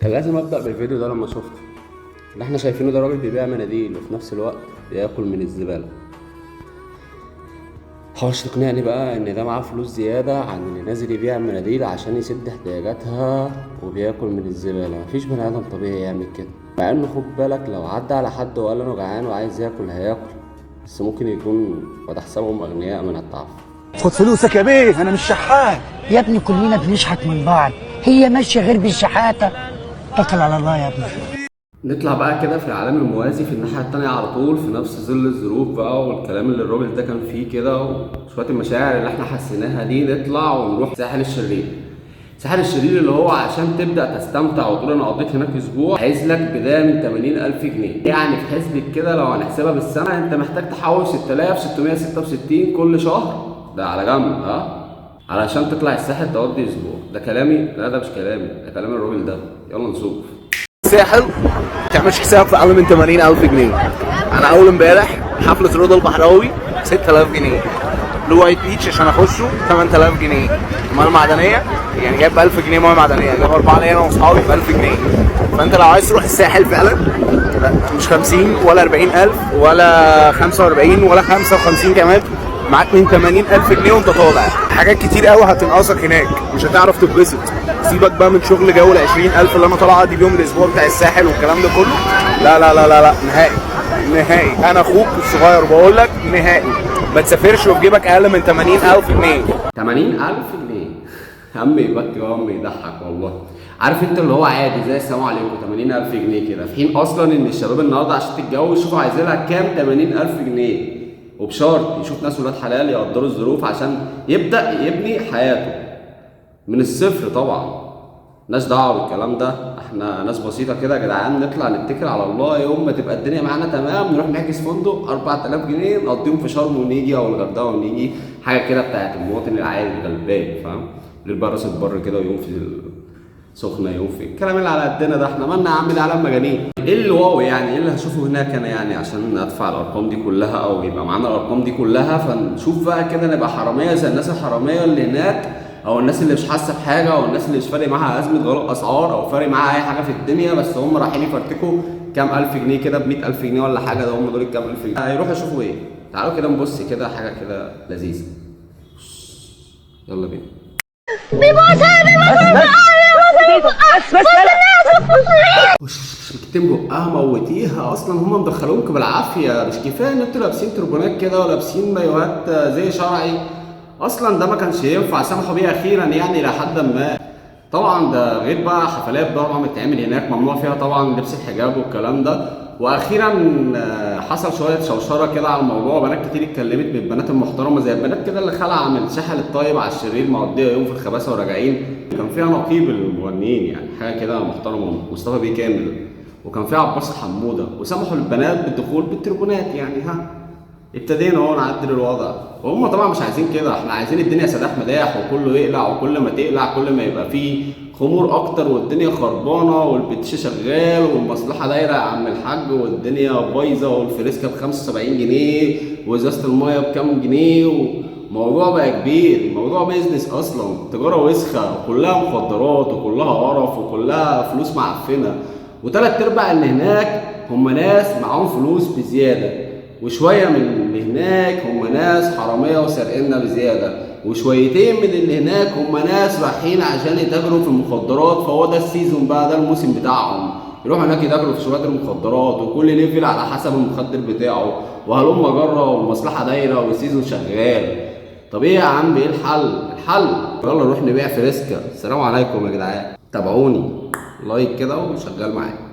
كان لازم ابدا بالفيديو ده لما شفته. اللي احنا شايفينه ده راجل بيبيع مناديل وفي نفس الوقت بياكل من الزبالة. حاولش تقنعني بقى ان ده معاه فلوس زيادة عن اللي نازل يبيع مناديل عشان يسد احتياجاتها وبياكل من الزبالة. مفيش بني ادم طبيعي يعمل كده، مع انه خد بالك لو عدى على حد وقال انا جعان وعايز ياكل هياكل، بس ممكن يكون وتحسبهم اغنياء من التعفف. خد فلوسك يا بيه، انا مش شحات. يا ابني كلنا بنشحت من بعض، هي ماشية غير بالشحاته. اتكل على الله يا ابني. نطلع بقى كده في العالم الموازي في الناحية التانية على طول، في نفس ظل الظروف بقى والكلام اللي الراجل ده كان فيه كده وشوية المشاعر اللي احنا حسيناها دي، نطلع ونروح الساحل الشرير. الساحل الشرير اللي هو عشان تبدأ تستمتع وتقول انا قضيت هناك اسبوع، عايز لك بداية من 80,000 جنيه. يعني في حسبة كده لو هنحسبها بالسنة انت محتاج تحوش 6666 كل شهر، ده على جنب ها، علشان تطلع الساحل تقضي اسبوع. ده كلامي؟ لا ده مش كلامي، ده كلام الراجل ده. يلا نشوف. الساحل ما تعملش حساب في اقل من 80,000 جنيه. انا اول امبارح حفلة رضا البحراوي 6000 جنيه، Blue White Beach عشان اخشه 8000 جنيه، المية المعدنية يعني جايب 1000 جنيه مية معدنية، جايب اربعة ليا انا واصحابي ب 1000 جنيه. فانت لو عايز تروح الساحل فعلا لا، مش 50 ولا 40000 ولا 45 ولا 55 كمان، معاك من 80,000 جنيه وانت طالع. حاجات كتير قوي هتنقصك هناك، مش هتعرف تتبسط. سيبك بقى من شغل جو ال 20,000 اللي انا طالعه دي بيهم الاسبوع بتاع الساحل والكلام ده كله. لا لا لا لا لا، نهائي نهائي. انا اخوك الصغير بقول لك نهائي ما تسافرش وفي جيبك اقل من 80,000 جنيه. 80,000 جنيه هم يبكي وهم يضحك والله. عارف انت اللي هو عادي زي السلام عليكم 80,000 جنيه كده، في حين اصلا ان الشباب النهارده عشان تتجوز شوفوا عايزين لها كام، 80,000 جنيه، وبشرط يشوف ناس ولاد حلال يقدروا الظروف عشان يبدأ يبني حياته من الصفر. طبعا مالناش دعوه بالكلام ده، احنا ناس بسيطة كده يا جدعان، نطلع نتكل على الله، يوم ما تبقى الدنيا معانا تمام نروح نحجز فندق 4000 جنيه نقضيهم في شرم ونيجي او الغردقه ونيجي، حاجة كده بتاعت المواطن العادي الغلبان، فاهم؟ غير بقى راس البر كده ويوم في سخنة يوم في الكلام اللي على قدنا ده. احنا مالنا يا عم، العالم مجانين. ايه اللي wow يعني؟ ايه اللي هشوفه هناك انا يعني عشان ادفع الارقام دي كلها او يبقى معانا الارقام دي كلها؟ فنشوف بقى كده، نبقى حرامية زي الناس الحرامية اللي هناك، او الناس اللي مش حاسه بحاجة، او الناس اللي مش فارق معاها ازمة غلاء اسعار او فارق معاها اي حاجة في الدنيا، بس هم رايحين يفرتكوا كام الف جنيه كده، ب 100,000 جنيه ولا حاجة، ده هم دول الكام الف جنيه هيروحوا يشوفوا ايه؟ تعالوا كده نبص كده حاجة كده لذيذة، يلا بينا. مش بتكتم بقها موتيها اصلا، هم مدخلوكم بالعافية. مش كفاية ان انتوا لابسين تربونات كده ولابسين مايوهات زي شرعي اصلا، ده ما كانش ينفع، سامحوا بيه اخيرا يعني الى حد ما. طبعا ده غير بقى حفلات طبعا بتتعمل هناك ممنوع فيها طبعا لبس الحجاب والكلام ده. واخيرا حصل شوية شوشرة كده على الموضوع، بنات كتير اتكلمت من البنات المحترمة زي البنات كده اللي خلع من الساحل الطيب على الشرير مقضية يوم في الخباثه وراجعين. كان فيها نقيب المغنيين يعني حاجة كده محترمه، مصطفى بيه كامل، وكان فيها عباس حموده، وسمحوا للبنات بالدخول بالتربونات يعني. ها ابتدينا اهو نعدل الوضع، وهم طبعا مش عايزين كده، احنا عايزين الدنيا سداح مداح وكله يقلع، وكل ما تقلع كل ما يبقى فيه خمور اكتر والدنيا خربانة والبتش شغال والمصلحة دايرة يا عم الحاج والدنيا بايظة والفريسكا ب 75 جنيه وازازه المايه بكام جنيه، وموضوع بقى كبير، الموضوع business اصلا، تجارة وسخة وكلها مخدرات وكلها قرف وكلها فلوس معفنه، وتلات ارباع اللي هناك هم ناس معاهم فلوس بزيادة، وشوية من اللي هناك هم ناس حرامية وسرقنا بزيادة، وشويتين من اللي هناك هم ناس رايحين عشان يتاجروا في المخدرات، فهو ده ال season بقى، ده الموسم بتاعهم، يروحوا هناك يتاجروا في شوية المخدرات، وكل level على حسب المخدر بتاعه، وهلم جره والمصلحة دايرة وال season شغال. طب ايه يا عم، ايه الحل؟ الحل يلا نروح نبيع فريسكا. السلام عليكم يا جدعان، تابعوني like كده وشغال معايا.